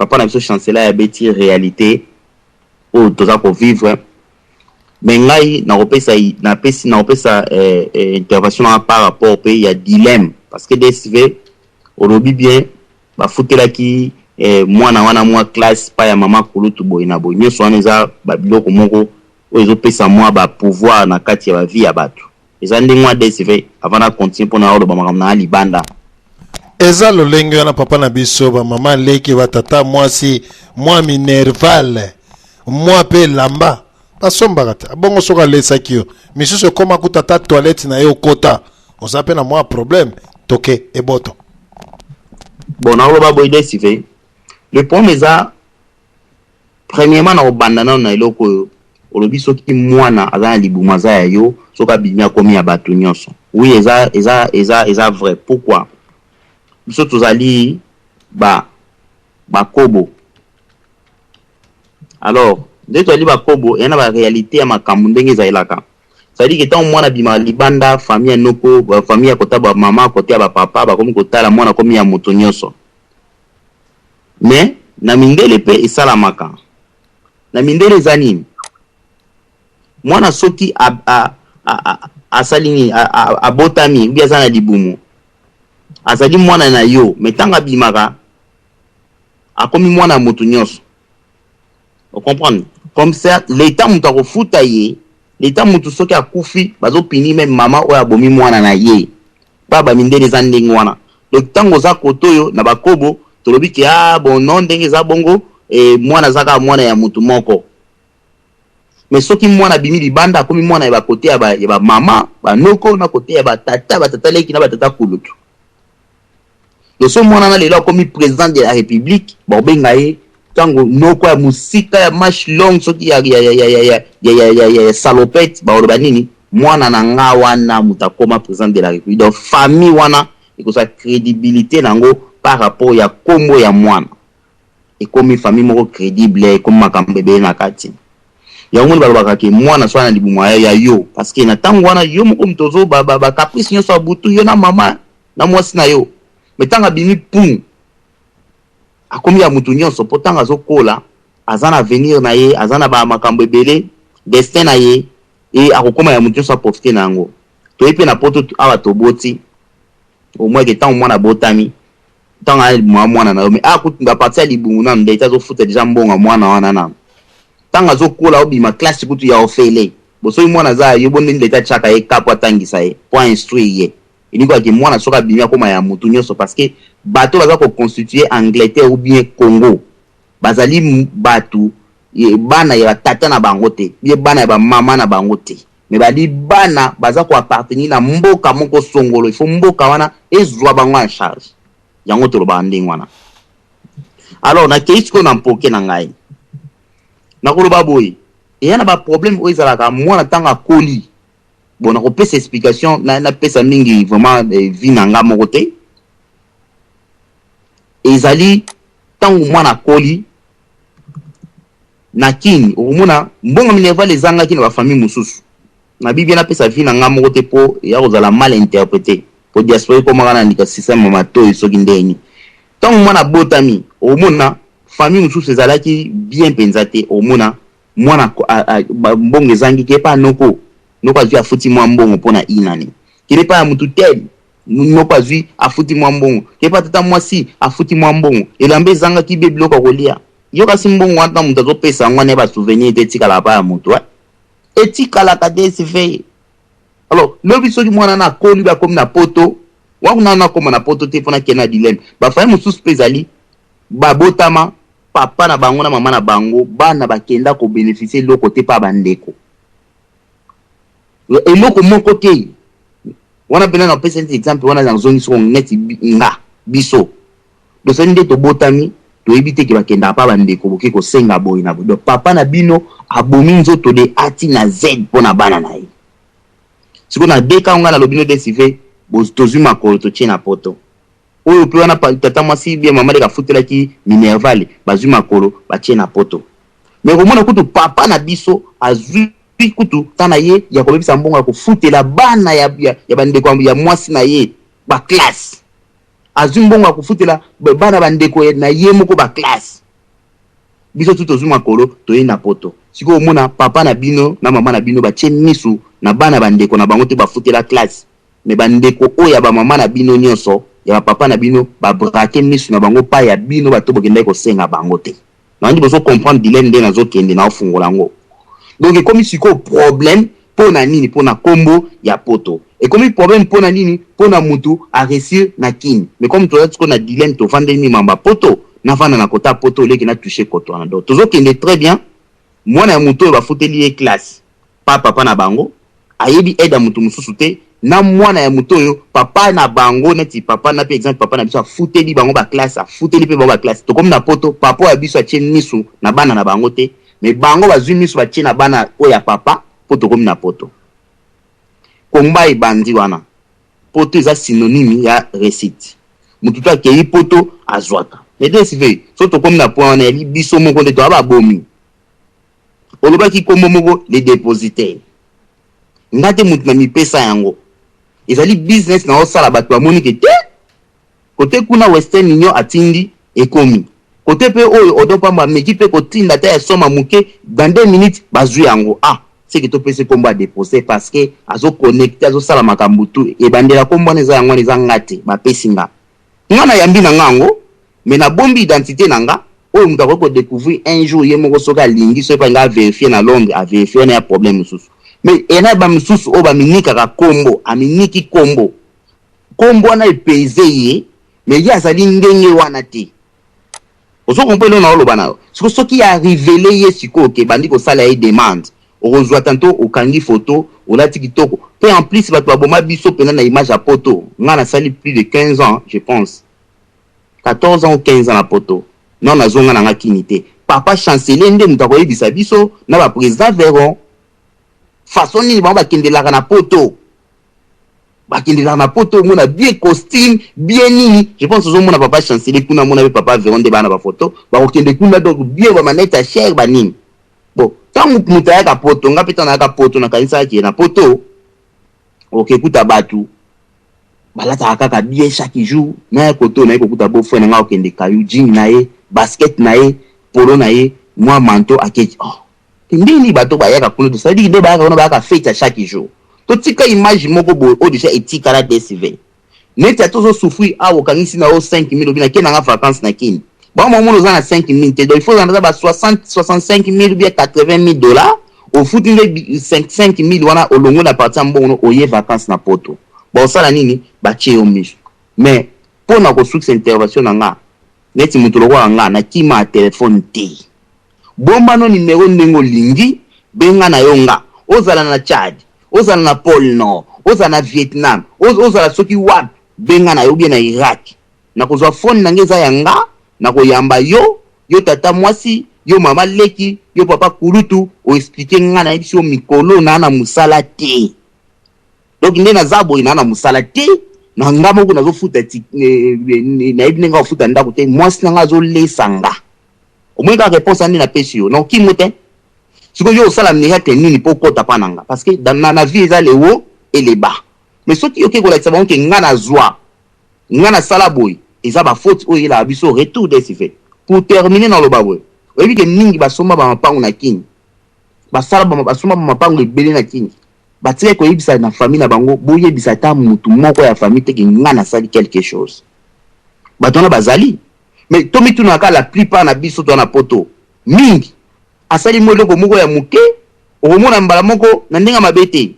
Papa na biso chancela abeti réalité oyo toza kovivre. Mais ngai nakopesa, napesi, nakopesa intervention nanga par rapport mpe ya dilemme, parce que DSV olobi bien, bafutelaki mwana wana mwa classe pa ya mama kulutu boye na boye. Nyonso wana eza babiloko moko oyo ezopesa mwa bapouvoir na kati ya bavie ya bato. Eza ndenge wana, DSV. Avant na continue, mpona oloba makambo na libanda. Eza lolenge wana, papa na biso, bamama leki, batata mwasi, mwa minerval, mwa mpe elamba basombaka te. Bongo soki alesaki yo, misusu ekóma kuta ata toilette na ye okota, oza mpe na mwa problème toke eboto. Bon, nakoloba boye, DSV, le problème eza premièrement na kobanda nano na eloko oyo olobi: soki mwana aza na libumu, aza ya yo, soki abimi, akomi ya bato nyonso. Oui, eza vrai. Pourquoi? Biso tozali ba bakobo. Alors nde tozali bakobo, eya na baréalité ya makambo ndenge ezalelaka. C'est-à-dire que ntango mwana abimaka libanda, famille ya noko, famille ya kota bamama, kote ya bapapa, bakomi kotala mwana akomi ya moto nyonso. Mais na mindele mpe esalamaka. Na mindele eza nini? Mwana soki asali nini, abotami ubi aza na libumu, azali mwana na yo, mais ntango abimaka, akomi mwana ya moto nyonso. Ocomprendre? Comme ça, l'état moto akofuta ye, l'état moto soki akufi, bazopini même mama oyo abomi mwana na ye. Mpa bamindele eza ndenge wana. Donc ntango oza kote oyo na bakobo, tolobi ke ah bon, non, ndenge eza bongo, mwana aza kaka mwana ya motu moko. Mais soki mwana abimi libanda, akomi mwana ya bakote ya bamama, banoko, na kote ya batata, batata leki na batata kulutu. Donc so mwana na lelo akomi président de la République, bakobenga ye ntango noko ya mosika ya manche longue, soki ya salopette, bakoloba nini? Mwana na nga wana moto akoma président de la République. Donc famille wana ekozwa crédibilité nango par rapport ya nkombo ya mwana. Ekomi famille moko crédible, ekomi makambo ebele na kati yango. Moni balobaka ke mwana so wana libumu ya yo, parce que na ntango wana yo moko moto ozo bacaprice nyonso ya butu, yo na mama na mwasi na yo. Mais ntango abimi, pum, akomi ya mutu nyonso, mpo ntango azokola, aza na avenir na ye, aza na bamakambo ebele, destin na ye, e akokóma ya mutu nyonso, aprofite na yango. Toyebi mpe na poto awa, toboti au moins ke ntango mwana abotami, ntango aya libumu mwana na yo, mais akutu à partir ya libumu nanu nde ete azofuta déjà mbongo mwana wana. Nanu ntango azokola, obima classe kutu ya ofele bosoki mwana aza yo bo, ndenge leta atiaka ye ka po atangisa ye, po instruire ye. Elingi kaka mwana soki abimi, akóma ya mutu nyonso, parce que bato baza koconstitue Angleterre ou bien Congo bazali bato bana ya batata na bango te, bien bana ya bamama na bango te, mais bali bana baza koappartenir na mboka moko songolo. Il faut mboka wana ezwa bango en charge. Yango tolobaka ndenge wana. Alors nakei sikoyo na mpoke na ngai, nakoloba boye: eya na baproblème oyo ezalaka mwana ntango akoli. Bon, nakopesa explication, napesa mingi vraiment vie na nga moko te. Ezali ntango mwana akoli na kini, okomona mbongo minerval ezangaki na bafamille mosusu. Nabi bien, napesa vie na nga moko te mpo eya kozala mal interprété, po diaspora ekomaka na ndika système ya matoi. Soki ndeni ntango mwana abotami, okomona famille mosusu ezalaki bien mpenza te. Omona mwana mbongo ezangi, ke epa noko, noko azwi, afuti mwa mbongo mpona inani. Kende epa ya mutu tel, noko azwi, afuti mwa mbongo. Ke epa tata mwasi, afuti mwa mbongo. Elamba ezangaki be, biloko ya kolia. Yo kasi mbongo wana moto azopesa yango wana ya basouvenir te, etikalaka pa ya moto, etikalaka te esife. Alors lobi soki mwana na akoli, bakomi na poto, wana nakóma na poto te mpona kende na dilemme. Bafamille mosusu mpe ezali babotama, papa na bango na mama na bango, bana bakenda kobénéficie eloko te mpa bandeko, eloko moko te. Wana mpena napesa neti exemple wana, nazongi soko neti nga biso tosali nde tobotami, toyebi te ke bakendaka mpa bandeko, boke kosenga boye na boye. Donc papa na bino abomi nzoto de A ti na Z mpo na bana na ye. Sikoyo na deka nga nalobi no desive, tozwi makolo, totie na poto oyo mpe wana tata mwasi bien mama leka afutelaki minerval, bazwi makolo, batie na poto. Mais komona kutu papa na biso azwi kutu ta na ye ya kobebisa mbongo ya kofutela bana ya bandeko ya mwasi na ye baclasse, azwi mbongo ya kofutela bana bandeko na ye moko baclasse. Biso tu tozwi makolo, toye na poto. Sikoyo omona papa na bino na mama na bino batie misu na bana bandeko na bango te bafutela classe, mais bandeko oyo ya bamama na bino nyonso, ya bapapa na bino, babraquer misu na bango pa ya bino bato bokendaki kosenga bango te. Nandi bozo comprendre dilemme nde nazokende na ofungola yango. Donc ekomi sikoyo problème mpo na nini? Mpo na kombo ya poto. Ekomi problème mpo na nini? Mpo na mutu aréussir na Kini. Mais comme toza sikoyo na dilemme, tovandeli mimamba poto, navanda na kota poto oleki na touche koto wana. Donc tozokende très bien. Mwana ya motu oyo bafuteli ye classe pa papa na bango, ayebi aide ya motu mosusu te, na mwana ya motu oyo papa na bango, neti papa na mpe exemple, papa na biso afuteli bango baclasse, afuteli mpe bango baclasse. Tokomi na poto, papa oyo ya biso atie misu na bana na bango te, mais bango bazwi misu, batie na bana oyo ya papa mpo tokomi na poto. Komba ebandi wana. Poto eza synonyme ya réussite. Motu to akei poto azwaka, mais DSV, so tokomi na point wana, yali biso moko nde toya babomi. Olobaki nkombo moko, les dépositaires. Nga te motu na mipesa yango, ezali business na osala. Bato bamoni ke te, kote kuna Western Union atindi, ekomi kote mpe oyo Odon Pamba ameki mpe kotinda ata ya soma moke, dans 2 minutes bazwi yango. Ah, seke topesi nkombo ya déposé parce que azoconnecter, azosala makambo tu. Ebandela nkombo wana eza yango wana, eza nga te bapesi nga. Nga nayambi na nga yango, mais nabombi identité na nga oyo moto akoki kodécouvrir un jour ye moko soki alingi, soki mpe nga avérifier na Londres, avérifier wana ya problème mosusu. Mais ena bamisusu oyo baminikaka nkombo, aminiki nkombo, nkombo wana epese ye, mais ye azali ndenge wana te. Ozo comprendre na oloba na yo? Siko soki arévéler ye sikoyo ke bandi kosala ye demande, okozwa tanto okangi photo, olati kitoko mpe en plus bato baboma biso mpena na image ya poto. Nga nasali plus de 15 ans, je pense 14 ans ou 15 ans na poto. Non, nazonga na nga Kini te. Papa chancelier nde moto akoyebisa biso na baprésident Veron façon nini bango bakendelaka na poto. Bakendelaka na poto, omona bien costume, bien nini. Je pense ozomona papa chancelier kuna, amona mpe papa Veron nde bana bafoto bakokende kuna. Donc bien bamanete ya cher, banini. Bon, ntango moto ayaka poto, nga mpe ntango nayaka poto, nakanisaka na poto okekuta bato balataka kaka bien chaque jour. Naya koto, naye kokuta beau-frère na nga okende kayu, jean na ye, basket na ye, polo na ye, mwa manteau, aketi. Oh, ndeni bato bayaka kuna, c'est-à-dire nde bayaka kuna, bayaka fête ya chaque jour. Totika image moko boye oyo déjà etikala DSV, neti ata ozosouffrir awa, okangisi na yo 5000, obi nake nanga vacance na Kini. Bango mamona oza na 5000 te, donc il faut ozala ba 60, 65 000 ou bien 80 000 dollars. Ofuti nde 5000 wana, olongwe na parti ya mbongo, oye vacance na poto, baosala nini? Batie yo miso. Mais mpo na kosukisa intervention na nga, neti moto lokola nga, nakima ya telefone te. Bombano nimero ndenge olingi, benga na yo nga. Ozala na Tchad, ozala na pôle Nord, ozala na Vietnam, ozala soki wapi, benga na yo bien na Irak, nakozwa phone na nga, eza ya nga, nakoyamba yo. Yo tata mwasi, yo mama leki, yo papa kulutu, oexpliquer nga, nayebisi yo mikolo naa na mosala te. Donc nde naza boye, naa na mosala te na nga moko, nazofuta, nayebi ndenge akofuta ndako te, mwasi na nga azolesa nga. Omoni kaka réponse ande napesi yo, naokimo te. Sikoyo yo osala miracle nini mpo okɔta mpa na nga? Parce que na vie eza le haut et le bas. Mais soki oke kolakisa bango ke nga nazwa, nga nasala boye, eza bafaute oyo eyelaka biso retour. DSV, pour terminer, naloba boye: oyebi ke mingi basomba bamapango na Kini, basala, basomba bamapango ebele na Kini, batikaki koyebisa na famille na bango. Boyebisa ata mutu moko ya famille te ke nga nasali quelque chose. Bato wana bazali. Mais tomitunaka, la plupart na biso toa na poto, mingi asali mo eloko moko ya moke, okomona mbala moko na ndenge mabe te,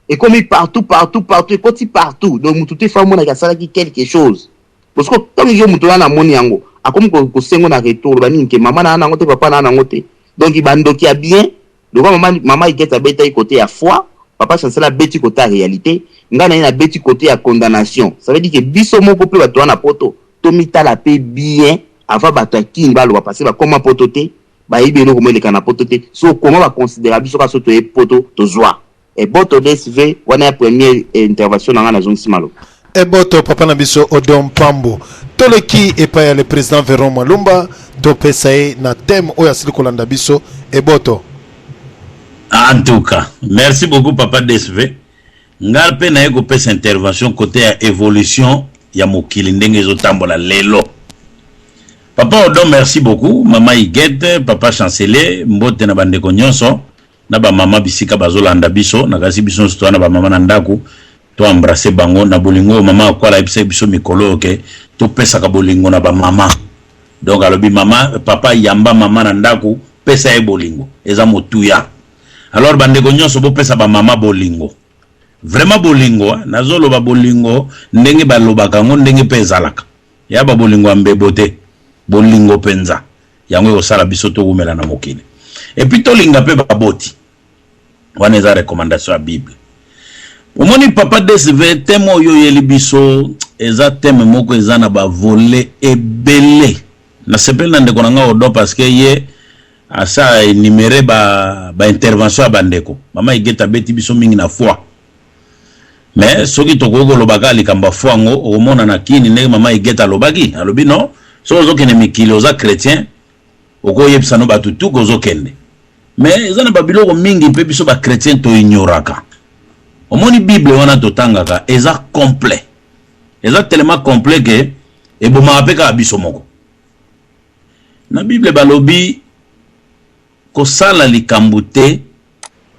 ekomi partout, partout, partout, ekoti partout. Donc mutu te fa amonaki asalaki quelque chose. Parce que ntango yo moto wana amoni yango, akomi kosengo na retour, loba nini ke mama na nango te, papa na nango te. Donc bandoki ya bien lokola mama Ikete abetaki côté ya foi, papa chancel abeti côté ya réalité, ngai na ye nabeti côté ya condamnation. Ça veut dire ke biso moko mpe bato wana poto, tomitala mpe bien avant bato ya Kini baloba, parce bakóma poto te, bayebi eloko mo eleka na poto te. So koma baconsidéra biso kaka so toye poto, tozwa eboto. DSV, wana ya première intervention na ngai, nazongisi maloba. Eboto, papa na biso Odon Pambo. Toleki epai ya le président Veron Malumba, topesa ye na thème oyo asili kolanda biso. Eboto. En tout cas, merci beaucoup, papa DSV. Ngai mpe naye kopesa intervention côté ya évolution ya mokili, ndenge ezotambola lelo. Papa Odon, merci beaucoup. Mama Huguette, papa Chancelier, mbote na bandeko nyonso, na ba mama bisika bazolanda biso, na kasi biso nyonso toza na ba mama na ndako, to embrasser bango na bolingo. Mama akwala ayebisa biso mikolo oyo ke topesaka bolingo na ba mama. Donc alobi mama, papa yamba mama na ndako, pesa ye bolingo, eza motuya. Alors bandeko nyonso, bopesa ba mama bolingo. Vraiment bolingo, nazoloba bolingo ndenge balobaka yango, ndenge mpe ezalaka. Ya ba bolingo ya mbebo te, bolingo mpenza. Yango ekosala biso towumela na mokili. Et puis tolinga mpe baboti. Wana eza recommandation ya Bible. Omoni, papa DSV, thème oyo oyeli biso eza thème moko eza na bavolets ebele. Nasepeli na ndeko na nga Odo parce que ye asa énuméré ba intervention ya bandeko. Mama Igeta abeti biso mingi na foi. Mais soki tokoki koloba kaka likambo ya foi yango, okomona na kini ndenge mama Igeta alobaki, alobi non, soki ozokende mikili, oza chrétien, okoyebisa no bato tuka ozokende. Mais eza na babiloko mingi mpe biso bachrétien toignoraka. Omoni, Bible wana totangaka eza complet, eza tellement complet ke ebomaka mpe kaka biso moko. Na Bible balobi kosala likambo te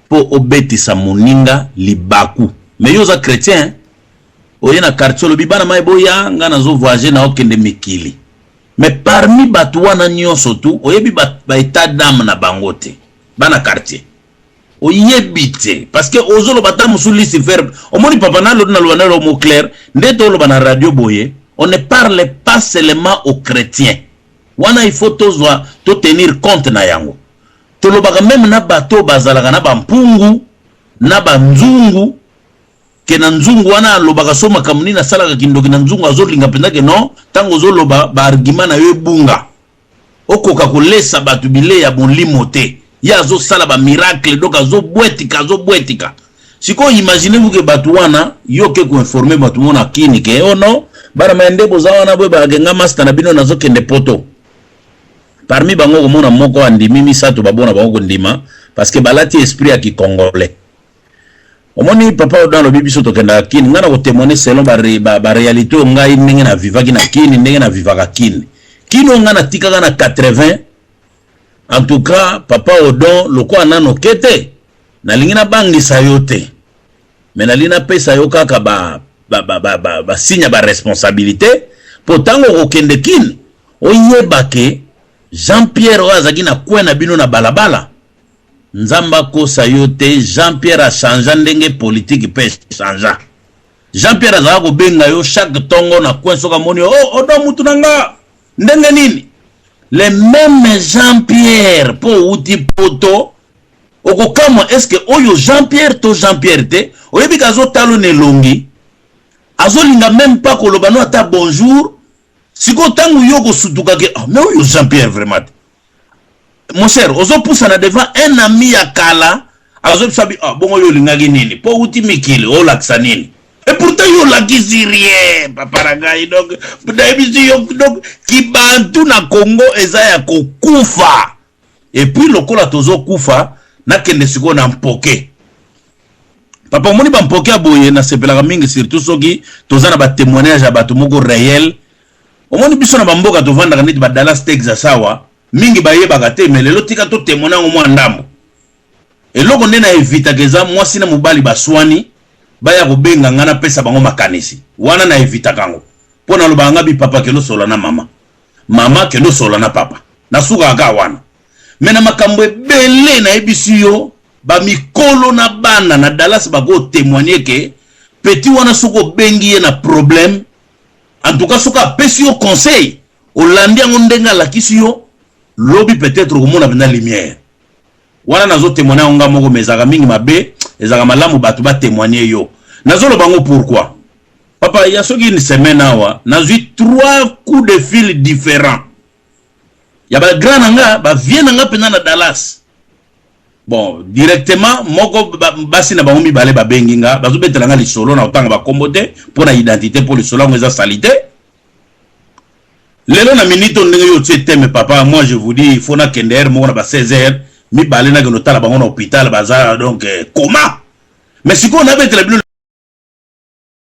mpo obetisa moninga libaku. Mais yo oza chrétien, oye na quartier, olobi: "Bana mai, boya, nga nazovoyage, na okende mikili." Mais parmi bato wana nyonso tu, oyebi baétat ba d'âme na bango te. Bana quartier oyebi te, parce que ozoloba ta mosu Lucifer. Omoni, papa, naloba nalo mot clair nde toloba na radio boye: on ne parle pas seulement aux chrétiens. Wana il faut tozwa, totenir compte na yango. Tolobaka même na bato bazalaka na bampungu na banzungu, ke na nzungu wana alobaka so makambo nini, asalaka kindoki na nzungu, azolinga mpenza ke non. Ntango ozoloba, baargument na yo ebunga, okoka kolesa bato bilei ya molimo te. Ye azosala bamiracle, donc azobwetika, azobwetika. Sikoyo imagine vous ke bato wana, yo ke koinformer bato mo na kini ke oh non, bana maye nde boza wana boye, bakenga master na bino, nazokende Poto. Parmi bango komona moko andimi, misato babona bango kondima, parce que balati esprit ya kicongolais. Omoni, papa Odan alobi biso tokendaka Kini. Ngai na kotémoigne selon baréalité oyo ngai ndenge na vivaki na Kini, ndenge na vivaka Kini. Kini oyo ngai natikaka na 80. En tout cas, papa Odon, lokola nano ke te, nalingi nabangisa yo te, mais nalingi napesa yo kaka basigne ba baresponsabilité, mpo ntango okokende Kini, oyeba ke Jean Pierre oyo azalaki na coin na bino na balabala, Nzambe akosa yo te, Jean Pierre achangea ndenge politike mpe echangea. Jean Pierre azalaka kobenga yo chaque ntongo na coin, soki amoni yo: "Oh, Odo, mutu na nga, ndenge nini?" Le même Jean Pierre, mpo outi Poto, okokamwa: est-ce oyo Jean Pierre to Jean Pierre te? Oyebi ke azotala na elongi, azolinga même pas koloba no ata bonjour. Sikoyo ntango yo kosutuka ke: "Oh, mais oyo Jean Pierre vraiment te." Mon cher, ozopusana devant un ami ya kala, azobisa bi: "Ah, bongo yo olingaki nini? Mpo outi mikili, olakisa nini?" Et pourtant yo olakisi rien, papa na ngai. Donc nayebisi yo, donc kibantu na Congo eza ya kokufa. Et puis lokola tozokufa, nakende sikoyo na mpoke. Papa, omoni, bampoke ya boye nasepelaka mingi, surtout soki toza na batémoignage ya bato moko réel. Omoni, biso na bamboka tovandaka neti ba Dallas, Texas awa, mingi bayebaka te. Mais lelo tika totémoigne yango mwa ndambo. Eloko nde na evitaka eza mwasi na mobali baswani, baya kobenga nga napesa bango makanisi. Wana na evitaka yango, mpo nalobaka nga bi: "Papa, kende osola na mama, mama, kende osola na papa." Nasukaka kaka wana. Mais na makambo ebele, nayebisi yo, bamikolo na bana na Dallas bakotémoigne ke petit wana, soki obengi ye na problème, en tout cas soki apesi yo conseil, olandi yango ndenge alakisi yo, lobi peut-être okomona mpenza lumière. Wana nazotémoigne yango nga moko, mais ezalaka mingi mabe, ezalaka malamu bato batémoigne yo. Nazoloba yango pourquoi, papa? Ya soki une semaine awa, nazwi trois coups de fil différents ya bagrand na nga, bavieux na nga mpenza na Dallas. Bon, directement moko, basi na bango mibale babengi nga, bazobetela nga lisolo. Na kotanga bakombo te mpo na identité, mpo lisolo yango eza sali te. Lelo na minute oyo, ndenge yo otie thème, papa, moi je vous dis, il faut nakende heure moko na ba 16 heures mibale, nakende otala bango na hôpital, baza donc comment. Mais sikoyo nabetela bino.